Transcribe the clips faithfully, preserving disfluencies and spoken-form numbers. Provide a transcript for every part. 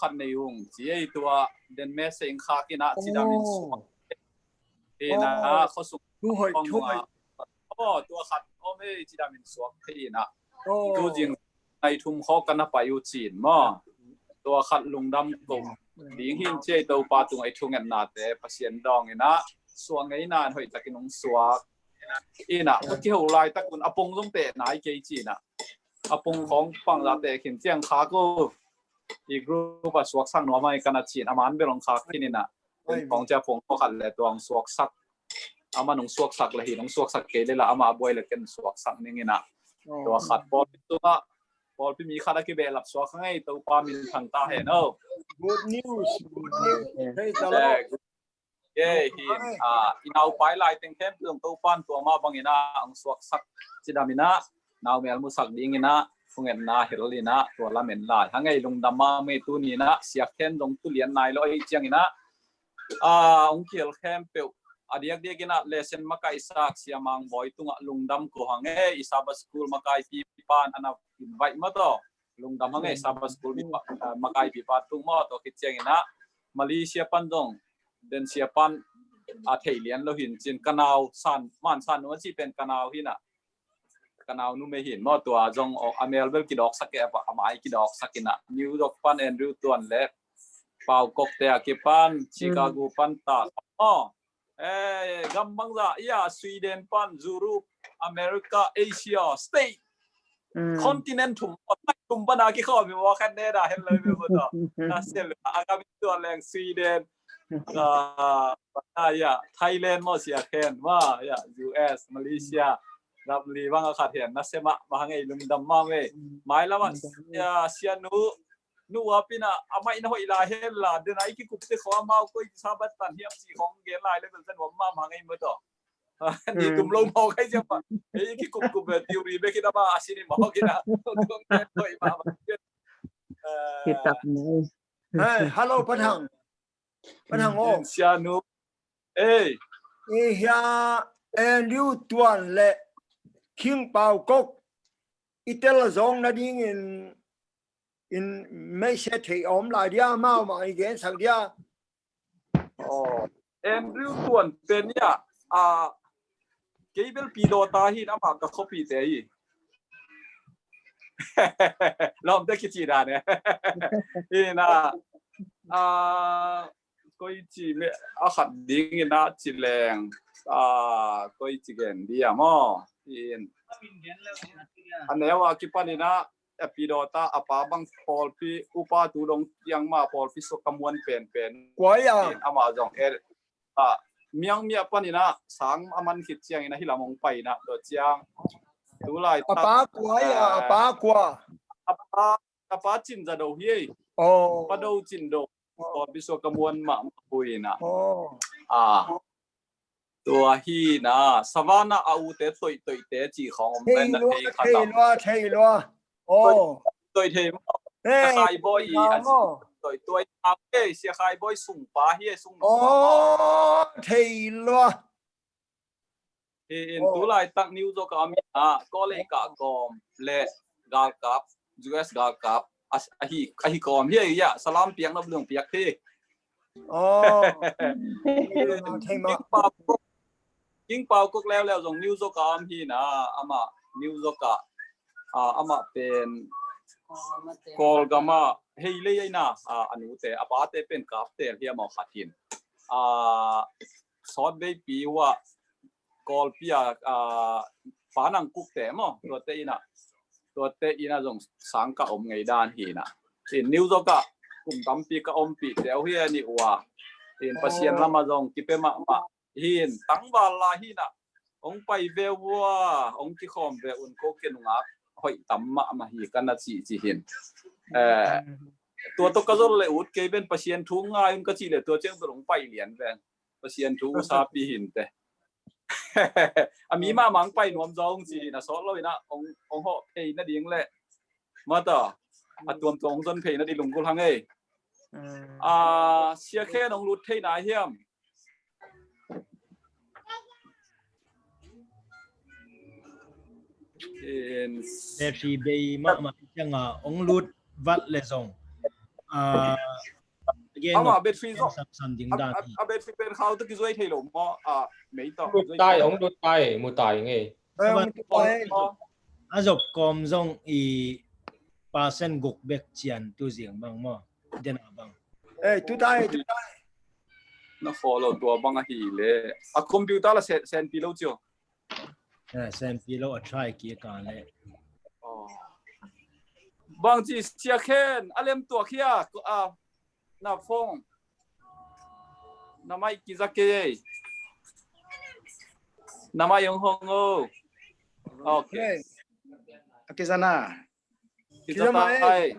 khat nei ung ci ei, tua den message khak in ah cidam in suak. Ina khuasung thu hoih thu hoih. Aw, tua khat om ei, cidam in suak thei in ah. Tu zing nai thum khawng ka na pai uh cin maw. Tua khat lungdam ko ding hi in ci ei, Topa tungah i thungetnate Pasian dawng in ah suak ngei in ah, hoih takin hong suak in ah. Ka kiho laitak un a pong zong teh nai kei ci in ah. A pong khawng pangzah teh khin ciang khak uh. I group a suaksak nuam hi ka na ci in, a man bel hong khak khin in ah. Pen kong cia pong khawng khat le tua hong suaksak. Ama nong suaksak le hi, nong suaksak kei le la ama a buai le ken suaksak ning in ah. Tua khat pawlpi tungah, pawlpi mi khat a kibehlap suak hang ei, Topa min thang ta hen aw. Good news, good news. Praise the Lord. Hi in, ah, i naupai lai teng khempeuh Topa'n tua mah bangin ah hong suaksak cidam in ah, nau mel musak ding in ah, thungetna hel in ah, tua lamen lai hang ei, lungdam mahmah ei. Tuni in ah Sia Khen zong tu lian nai lo ahih ciangin ah, ah, hong kihel khempeuh a diakdiak in ah lesson makaihsak Sia Mang Bawi tungah lungdam ko hang ei. I Sabbath School makaipi pa'n a na invite maw taw. Lungdam hang ei, Sabbath School mi pa, ah, makaipi pa tung maw taw. Khit ciangin ah Malaysia pan zong den sia pan a thei lian lo hi in cin, ka nau San, Man San Nu a ci pen ka nau hi in ah. Ka nau numei hi in maw, tua zong a mel bel kidawksak e, a mai kidawksak in ah. New York pan Andrew Tuan le Pau Kok te a kipan, Chicago pan ta maw. Eh, gam bangzah ia, Sweden pan, Europe, America, Asia, State, continent thum, thum pan a kikhawm hi maw, Canada hen lo hi maw taw. Na sel a gam tua leng Sweden, ah, ah, ia, Thailand maw Sia Khen maw, ia, U S, Malaysia, gam li bang a khat hen, na sem ah, mah hang ei, lungdam mahmah ei. Mai lam ah, ia, Sia Nu, Nu Uap in ah, a mai na hoih lai hen la, den a i kikup te khawng amau koi Sabbath tan hiam ci khawng gen lai le bel zan uam mahmah hang ei maw taw. Ni tum lo maw kai ciang pa. Ei kikup kup ve tiu ri be kina ba a sini maw kina. Tum te hoih mahmah. Kitak mai. Hey, hello, Pan Hang. Pan Hang aw. Sia Nu. Ei. Ei hia, Andrew Tuan le King Pau Kok. I tel a zong na ding in, in message thei om lai dia, mau ma i gensak dia. Aw, Andrew Tuan pen ia, a, kei bel Pi Dawta hi in, amah ka khuapi te hi. Lawmte kici dan e. Hi in ah, a, koi ci me a khat ding in ah ci leng, a, koi ci gen dia maw. Hi in. A neu a kipan in ah, a Pi Dawta a pa bang pawlpi upa tu dong tiang mah pawlpi suak ka muan penpen. Kua ia? Amah zong e, a, Miang Mia pan in ah sang a man khit ciangin ah hi lam hong pai in ah, tua ciang tu lai a pa kua ia, a pa kua? A pa, a pa Cin Za Do hi ei. Aw. Pa Do Cin Do. Aw. Pawlpi suak ka muan mahmah hui in ah. Aw. A. Tua hi in ah, Savannah a ute Toih Toih te ci khawng om pen na thei kha tam. Thei lua, thei lua. Aw. Toih Thei maw. Hey, Sia Khai Bawi i a Toih Toih a, ei, Sia Khai Bawi sungpa hi ei, sungpa. Aw, thei lua. Hi in, tu laitak New York a om in ah, college kah kawm le galkap, U S galkap a, a hi, a hi kawm hi ei ia, salam piak nop lung piak hi. Aw. Thei mah. King Pau Kok, King Pau Kok leuleu zong New York a om hi in ah, amah New York a, a, amah pen Kawlgam ah hei lei a in ah, a, a nute, a pate pen Kaptel hi a maw khat hi in. A, sawtveipi uh ah Kawlpi a, a, Pa Nang Kuk te maw, tuate in ah, tuate in ah zong sang ka om ngei dan hi in ah. In New York ah kum tampi ka ompih teu hi a ni uh a. In Pasian lam ah zong kipia mahmah. Hi in, tangval lai hi in ah, hong pai ve uh a, hong kikhawm ve un ko, kei nungak hoih tam mahmah hi ka na cihcih hi in. Eh, tua tawh ka zol le ut kei ven, Pasian thu ngai un ka cih le tua ciang tua hong pai lian ven. Pasian thu usapi hi in teh. A mi mahmah hong pai nuam zaw hong ci hi in, a sawt lo in ah, hong, hong hawh phei nading le. Mata, a tuamtuam hong zon phei nading lunggulh hang ei. A, Sia Khen hong lut thei nai hiam? Battery bei mahmah ciangin hong lut vat le zong, Ah, again, ama battery zo. Samsam ding dan a, a battery pen khau tu kizuai thei lo maw? A mei to. Lut tai, ong lut tai, mu tai ngei. A zop kom zong i percent guk bek cian tu ziang bang maw? Den a bang. Eh, tu tai, tu tai. Na follow tua bang ahi le. A computer la sen, sen pi lo cio. Eh, sen pi lo a try ki ka le. Oh. Bang ci sia khen, a lem tua kia, a, na phone. Na mai ki za ke. Na mai yong hong o. Okay. A ki za na. Ki za ta ai.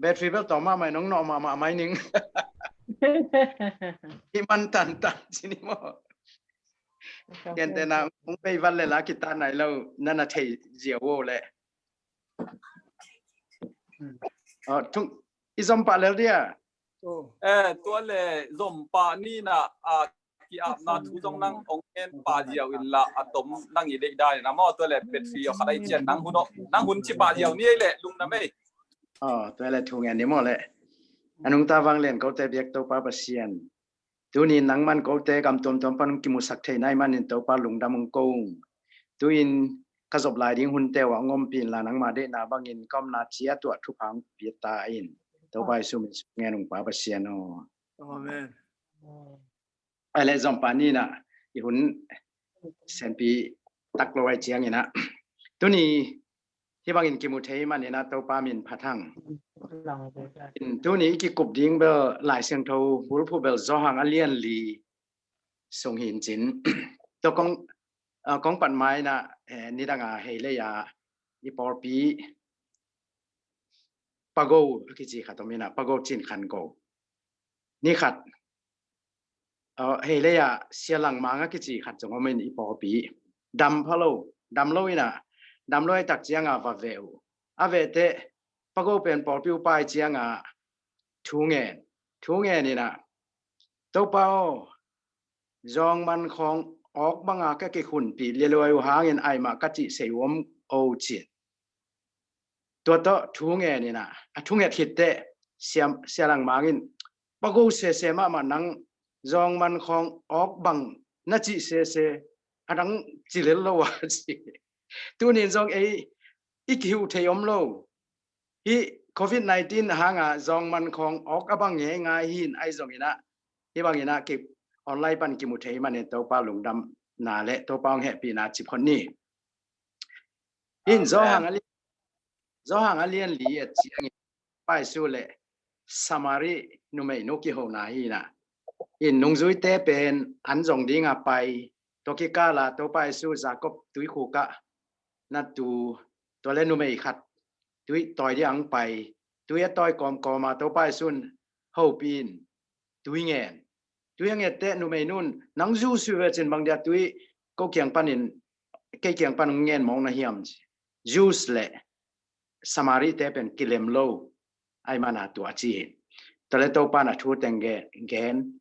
Battery bel tawm mahmah, nong nawh mahmah mai ning. Hi man tantan cini maw? Gentehna hong bei vat le la kitat nai lo, na na thei ziau o le. I zom pah lel dia. Eh, tua le zom pah ni na, a, ki-apna thu zong nang ong en pah ziau in la, a tom nang i deih dan in a maw, tua le battery a khat ai cian nang hun o, nang hun ci pah ziau ni ei le lungdam ei. Aw, tua le thu ngen ni maw le. A nungta vang lian kote biak Topa Pasian. Tuni nangman kote gam tuamtuam pan hong kimusak thei nai manin Topa lungdam hong ko ung. Tu-in ka zop lai ding hunte uh ah hong ompih in la, nangma deihna bangin ka omna ciat uh ah thupha hong pia ta in. Topa Jesu min suang ngen ung Pa Pasian aw. Amen. Ai le zom pah ni na, i hun senpi tak lo ai ciangin a, tuni hih bangin kimu thei manin a Topa min phat hang. In tuni i kikup ding bel Lai Siangtho bulphuh bel Johan a lian li sung hi in cin. Tua kong, ah, kong pat mai na, eh, nidang a hei lei a i pawlpi Pago a kici khat om in a, Pago Cin Khan Go. Ni khat, ah, hei lei a Sia Lang Mang a kici khat zong om in i pawlpi. Dam pha lo, dam lo in a, dam lo i tak ciang a va ve uh. A ve teh, Pago pen pawlpi upa i ciang a thu ngen, thu ngen in a, Topa aw, zawngman khawng awk banga ka kikhunpih lialuai uh hangin aimah ka cih sei uh om o cin. Tua tawh thu ngen in a, a thu nget khit teh Sia, Sia Lang Mang in, Pago sese mahmah, nang zawngman khawng awk bang na cih sese, a dang ci lel lo a ci. Tunin zong ei i kihuh thei om lo. Hih covid nineteen hanga zawngman khawng awk a bang ngeingai hi in ai zong in a, hih bang in a ki online pan kimu thei manin Topa lungdamna le Topa hong hehpihna cip khon ni. Hi in Johan a lian, Johan a lian li a ciangin Topa Jesu le Samari numeinu kihona hi in a, in nungzuite pen an zong dinga pai, tua kikala Topa Jesu Jacob tuikhuk ah na tu, tua le numei khat tui tawi ding ang pai, tui a tawi kawmkawma Topa Jesu in hopih in tui ngen. Tui a nget teh numeinu in, nang Jews hi ve cin, bang dia tui ko kiang panin, kei kiang pan ngen mawk na hiam ci. Jews le Samarite pen kilem lo ai mana tua ci hi. Tua le Topa na thu teng gen, gen.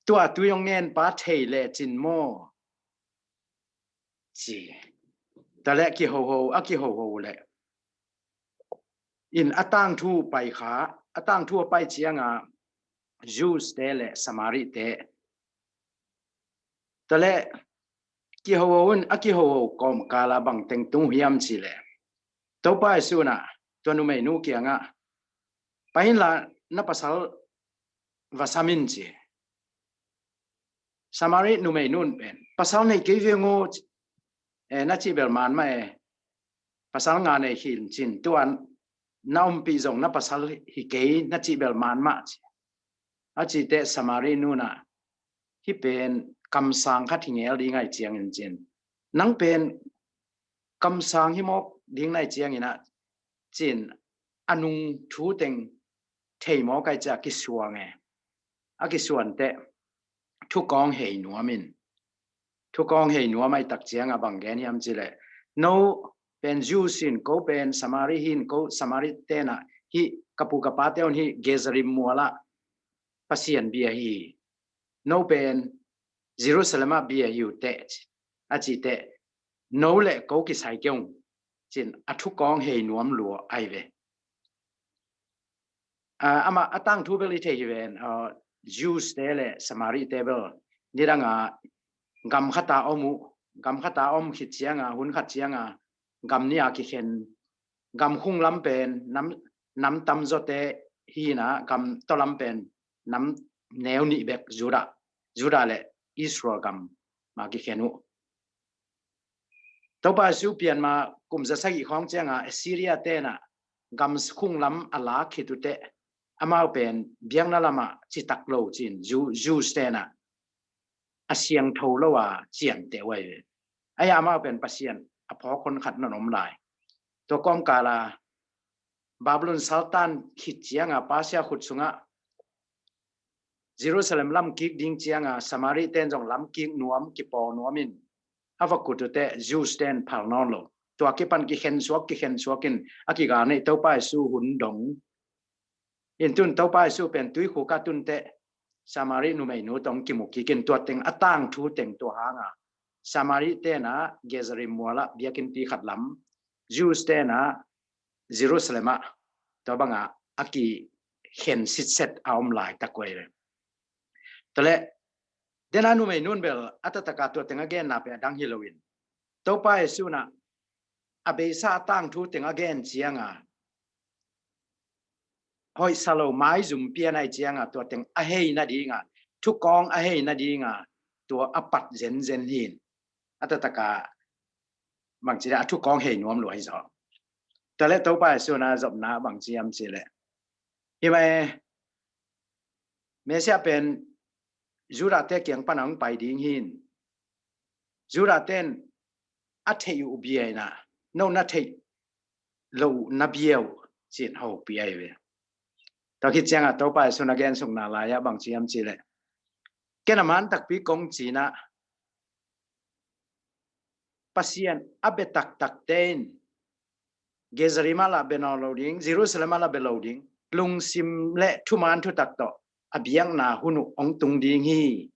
Tua tui hong ngen pa thei le cin maw ci. Tua le kihoho, a kihoho le in a tangthu pai kha, a tangthu a pai cianga Jews te le Samari te. Tua le kihoho in, a kihoho kawmkala bang teng tung hiam ci le, Topa Jesu in a tua numeinu kiangah, pai in la na pasal va sam in ci. Samari numeinu in pen, pasal nei kei veng aw, eh, na cih bel man mah e, pasal nga nei hi in cin, tua na ompih zong na pasal hi kei na cih bel man mah ci. A cih teh Samari nu in a, hih pen kamsang khat hi ngel ding ai ciangin cin, nang pen kamsang hi mawk ding na hih ciangin a cin, a nung thu teng thei mawk ai ciah kisuang e. A kisuan teh thukawng hei nuam in. Thukawng hei nuam ai tak cianga bang gen hiam ci le, no pen Jews in, ko pen Samari hi in, ko Samari te in a, hih ka pu ka pate un hih Gerizim mualah Pasian bia hi. No pen Jerusalem ah bia hi uh teh ci. A cih teh, no le ko kisai kei ung cin, a thukawng hei nuam lua ai ve. Amah a tangthu bel i thei hi ven, Jews te le Samari te bel nidanga gam khata om uh, gam khata om khit cianga, hun khat cianga gam nih a kikhen, gam khung lam pen nam, nam tamzawte hina, gam tawlam pen nam neu nih bek, Judah, Judah le Israel gam ma kikhen uh. Topa Jesu pianma kum za sagih khawng cianga Assyria tena gam khung lam a lak khit ute, amau pen biakna lama citak lo cin, Jews tena a siangtho lo a ciamteh uh ahi ve. Ahi amau pen Pasian a phawk hon khat non om lai. Tua kawmkala Babylon saltan khit cianga Persia khut sungah Jerusalem lam kik ding cianga Samari ten zong lam kik nuam, kipaw nuamin a va kut ute Jews ten phal nawn lo. Tua kipan kikhen suak, kikhen suakin a kigal neih Topa Jesu hun dong in tun Topa Jesu pen tuikhuk a tunte Samari numeinu tawh kimu kikin tua teng a tangthu teng tua hanga Samari tena Gerizim muala biakinnpi khat lam, Jews tena Jerusalem ah tua banga a kikhen sitset a om laitak uh ahi ve. Tale dena numeinun bel a taktaka tua teng a genna pen a dang hi loin Topa Jesu na a beisa a tangthu teng a gen cianga hoihsa lo maizum pian ahi cianga tua teng a hei nadinga, thukawng a hei nadinga tua a pat zenzen hin a taktaka bangci a thukawng hei nuam lua hi zaw. Tale Topa Jesu na zopna bangci am ci le, hi mai Messiah pen Judah te kiang pana hong pai ding hin Judah ten a theih uh bia ina, no na theih lo na bia uh cin hopih ahi ve. Tua khit cianga Topa Jesu na gensukna lai-ah bangci am ci le, ken a man takpi kong cina Pasian a bia taktakte in Gerizim ah la bia nawn lo ding, Jerusalem ah la bia lo ding, lungsim le thuman thutak tawh a biakna hun uh hong tung ding hi.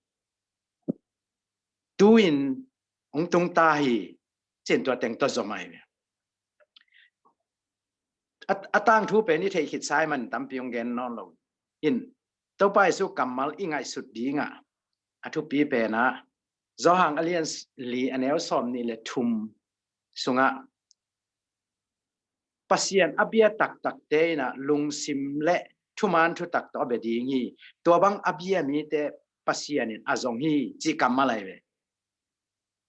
Tu-in hong tung ta hi, cin tua teng tawh zom ahi ve. A tangthu pen i theih khit sa ahih man tampi hong gen nawn lo in, Topa Jesu kammal i ngaihsut dingah a thupi penah Johan a lian li a neu sawm nih le thum sungah Pasian a bia taktakte inah lungsim le thuman thutak tawh a bia ding hi. Tua bang a bia mite Pasian in a zong hi, cih kammal ahi ve.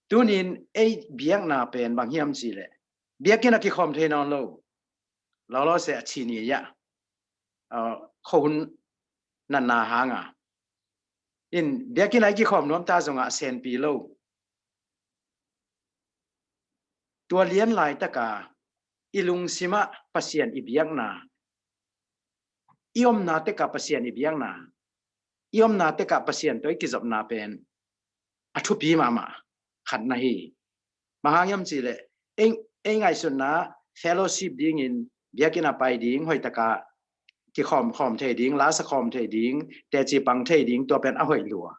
Tunin ei biakna pen bang hiam cih leh biakinn a kikhawm thei nawn lo. Lawlawse a ci ni ah khuahun natna hanga in biakinn a i kikhawm nuam ta zongah a senpi lo. Tua lian laitaka i lungsimah Pasian i biakna, i omna tekah Pasian i biakna, i omna tekah Pasian tawh i kizopna pen a thupi mahmah khat na hi. Bang hang hiam cih leh ei ngaihsutna fellowship dingin biakinn a pai ding, hoihtaka kikhawm khawm thei ding, lasa khawm thei ding, teci pang thei ding, tua pen a hoih lua.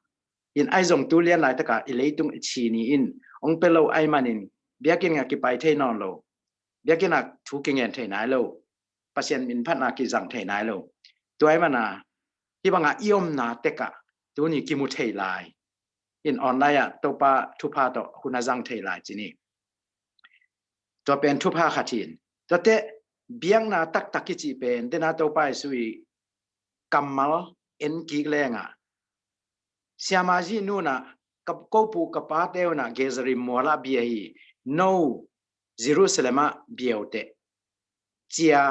In ahi zong tu lian laitaka i leitung i ci ni in hong pia lo ahih manin biakinn a kipai thei nawn lo, biakinn a thu kingen thei nai lo, Pasian min phatna kizang thei nai lo. Tua ahih mana hih banga i omna tekah tuni kimu thei lai in online ah Topa thupha tawh hun a zang thei lai ci ni. Tua pen thupha khat hin. Tuate biakna taktak i cih pen dena Topa Jesu i kammal en kik lengah siamah zih nunah ko pu ka pate unah Gerizim mualah bia hi, no Jerusalem ah bia uh teh cia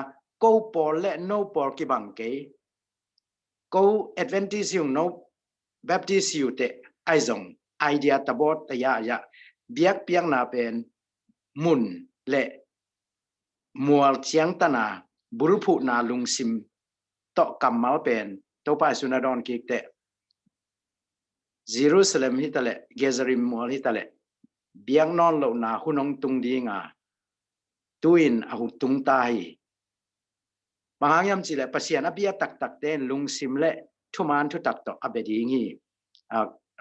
ko pawl le no pawl kibang kei, ko Adventist hi ung, no Baptist hi uh teh ahi zong idea tabawt taya aya biakpiakna pen mun le mual ciangtana bulphuhna lungsim tawh kammal pen Topa Jesu na dawn kik teh Jerusalem hitaleh Gerizim mual hitaleh biak nawn lohna hun hong tung dinga tu-in a hun tung ta hi. Bang hang hiam cih leh Pasian a bia taktakte in lungsim le thuman thutak tawh a bia ding hi.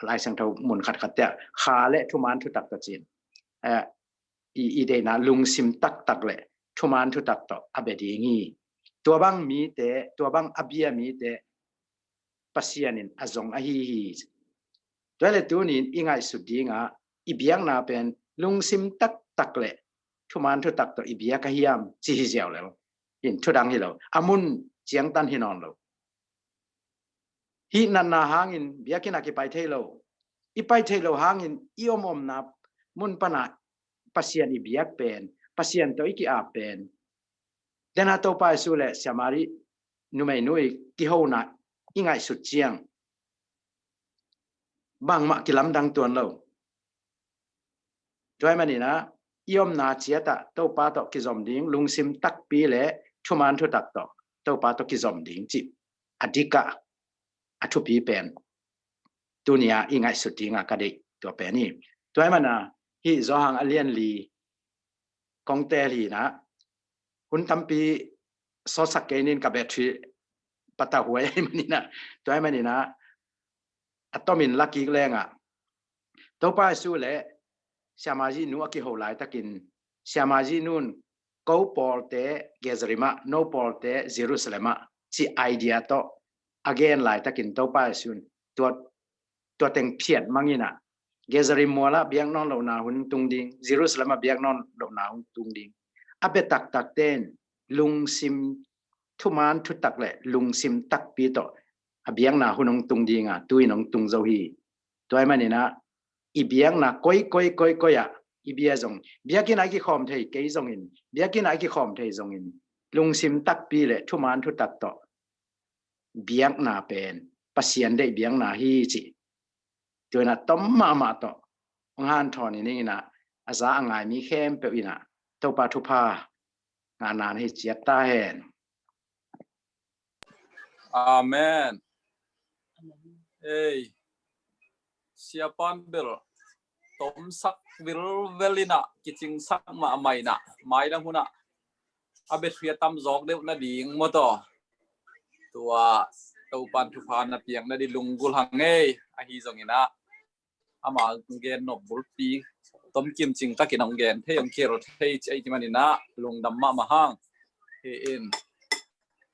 Lai Siangtho mun khatkhat teh kha le thuman thutak tawh cin i deihna lungsim taktak le thuman thutak tawh a bia ding hi. Tua bang mite, tua bang a bia mite Pasian in a zong ahi hi. Tua le tunin i ngaihsut dinga i biakna pen lungsim taktak le thuman thutak tawh i biak a hiam ci hi ziau lel. In thudang hi lo, a mun ciangtan hi nawn lo. Hih natna hangin biakinn ah kipai thei lo. I pai thei lo hangin i om omna mun pana Pasian i biak pen, Pasian tawh i ki-ap pen, dena Topa Jesu le Samari numeinu i kihona i ngaihsut ciang bangmah kilamdang tuan lo. Tua ahih maninah i omna ciatah Topa tawh kizom ding, lungsim takpi le thuman thutak tawh Topa tawh kizom ding cih a dikah a thupi pen tunia i ngaihsut dinga ka deih tua pen hi. Tua ahih mana hih Zawhang a lian li kong teel hinah hun tampi sawtsak kei nin ka battery patah huai ahih maninah, tua ahih maninah a tomin la kik lengah Topa Jesu le Samari nu a kiho laitakin Samari nun ko pawlte Gezarim ah, no pawlte Jerusalem ah ci idea tawh a gen laitakin Topa Jesu in tua, tua teng phiat manginah Gezarim mualah biak nawn lohna hun tung ding, Jerusalem ah biak nawn lohna hun tung ding. A bia taktakte in lungsim thuman thutak le lungsim takpi tawh a biakna hun hong tung dinga tuin hong tung zo hi. Tua ahih maninah i biakna koi koi koi koi ah i bia zong, biakinn ah i kikhawm thei kei zongin, biakinn ah i kikhawm thei zongin lungsim takpi le thuman thutak tawh biakna pen Pasian deih biakna hi cih tuinah tom mahmah tawh hong hanthawn i ninginah a za a ngai mi khempeuh inah Topa thupha ngahna na hi ciat ta hen. Amen. Ei, siapan bel tomsak vilvel inah kicingsak mahmah inah mailam hunah a battery a tam zawk deuh nading maw taw. Tua Topan thupha na piak nading lunggulh hang ei. Ahi zonginah ama gen nop bulpi tomkim cingtakin hong gen thei hong kir thei ci ahi maninah lungdam mahmah hang. Hi in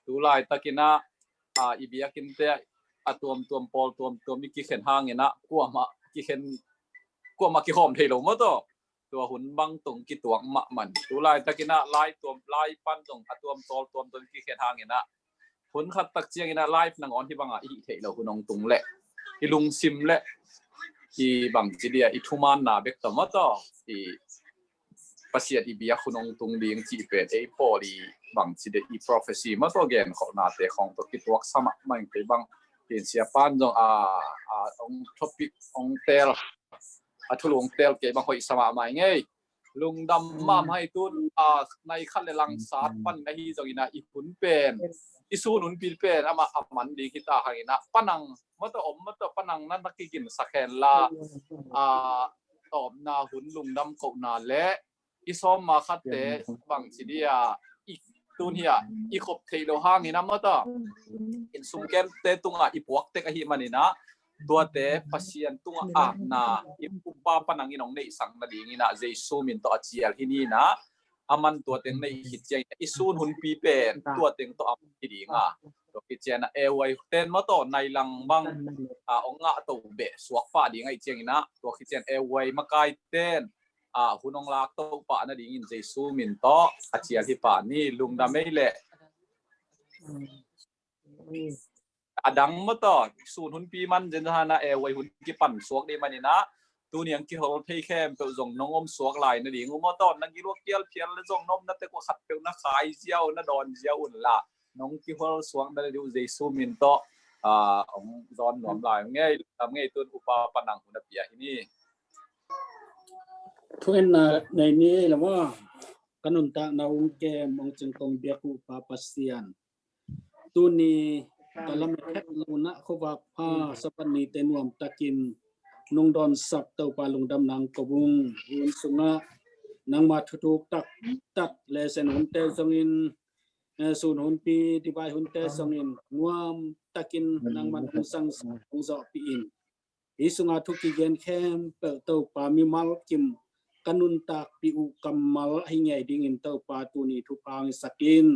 tu laitakinah a i biakinnte a tuamtuam pawl tuamtuam i kikhen hanginah kuamah kikhen kuamah kikhawm thei lo maw taw. Tua hun bang tung kituak mahmah in tu laitakinah lai tuam lai pan zong a tuam tawl tuamtuam i kikhen hanginah hun khat tak cianginah live nangawn hih bangah i hih theih lo hun hong tung leh i lungsim le i bangci dia i thumanna bek tawh maw taw i Pasian i biak hun hong tung ding cih pen ei pawl i bangci dia i prophecy maw taw genkholhnate khawng tawh kituak sa mahmah ing. Kei bang tin siapan zong a, a hong topic hong teel a thulu hong teel kei bang hoih sa mahmah ing ei. Lungdam mahmah hi tun a nai khat le lang sat pan ahi zonginah i hun pen i sun hunpi pen amah a man ding hi ta hanginah panang maw taw om maw taw panang na na kiginsak hen la a tawpna hun lungdam kohna le i sawm ma khatte bangci dia i tun hi a i khop theih lo hanginah maw taw in sumkemte tungah i puak tek ahi maninah tuate Pasian tungah apna i upa panang in hong neihsak nadinginah Jesu min tawh a cial hi ninah a man tua teng neih khit ciang i sun hunpi pen tua teng tawh a man hi dinga tua khit ciangin a ewai ten maw taw nai lang bang a hong ngah to beh suak pah ding ahi cianginah tua khit ciang ewai makai ten a hun hong lak to pah nadingin Jesu min tawh a cial hi pah ni. Lungdam ei leh a dang maw taw sun hunpi man zen hana ewai hun kipan suak dih maninah tuni ang kihol thei khempeuh zong nong om suak lai nading uh maw taw na gilua kial phial le zong na omna tek uh khatpeuh na khai ziau na dawn ziau unla nong kihol suak na dih uh Jesu min tawh a hong zawn nuam lai ngei. Lungdam ngei tun upa panang hun a pia hi ni. Thu enna nei ni ei lo maw. Ka nuntakna ung kem ong cingkong biak uh upa Pasian. Tuni ka lamet het lo na khuavak pha Sabbath nite nuam takin nong dawnsak Topa lungdam nang ko bung hun sungah nangma thutuk taktak le sen hunte zongin sun hunpi divai hunte zongin nuam takin nangman hong sang hong zawhpih in. Hi sunga thu kigen khempeuh Topa mimal kim ka nuntakpih uh kammal ahi ngei dingin Topa tuni thupha hong hisak in.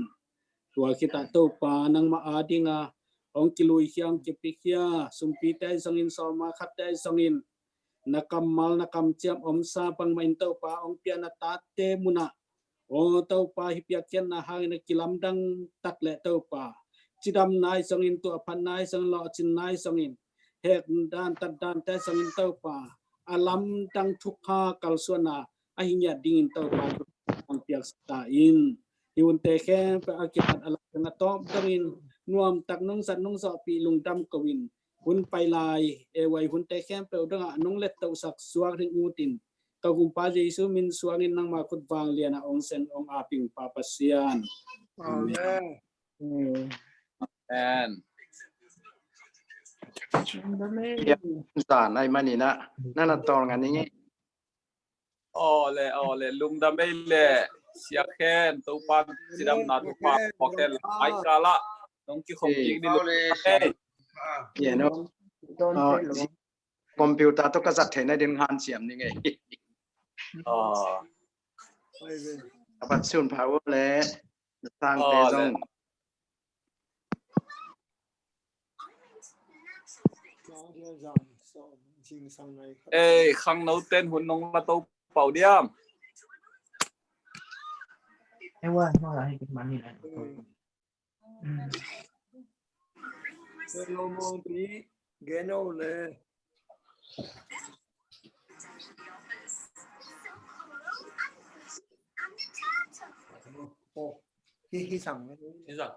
Tua khit ah Topa nangmah adinga hong kiluikhia, hong kipikhia sumpite ahi zongin, sawma khatte ahi zongin, na kammal na kamciam omsa bangmah in Topa hong pia na tate munah, aw Topa, hih piakkhiatna hangin a kilamdang tak leh Topa, cidamna ahi zongin, tuahphatna ahi zongin, lawhcinna ahi zongin, hekdan tatdante ahi zongin Topa, a lamdang thupha kalsuanna ahi ngiat dingin Topa hong piaksa ta in. Hih hunte khempeuh a kipat a lamdang a tawp dongin nuamtak nong zat nong zawhpih lungdam ko in, hun pai lai A Y hunte khempeuh dongah nong lettohsak suak ding utin, ka Kumpa Jesu min suangin nangma khut vanglianah hong sen hong aping Pa Pasian. Amen. Amen. Zan ai maninah nana tawlnga ning ei. Aw le, aw le, lungdam ei le. Siakhen, Topa cidamna Topa pawk hen la. Ai kala nong kikhong kik ni lungdam ei. Computer tawh ka zat theihna din hanciam ning ei. Aw. A bat sun pha uh le. Sangte zong. Ei, khangno ten hun nong la to pau diam. Hello, Mongpi. Geno le. Oh, hi, hi sang. Hi sang.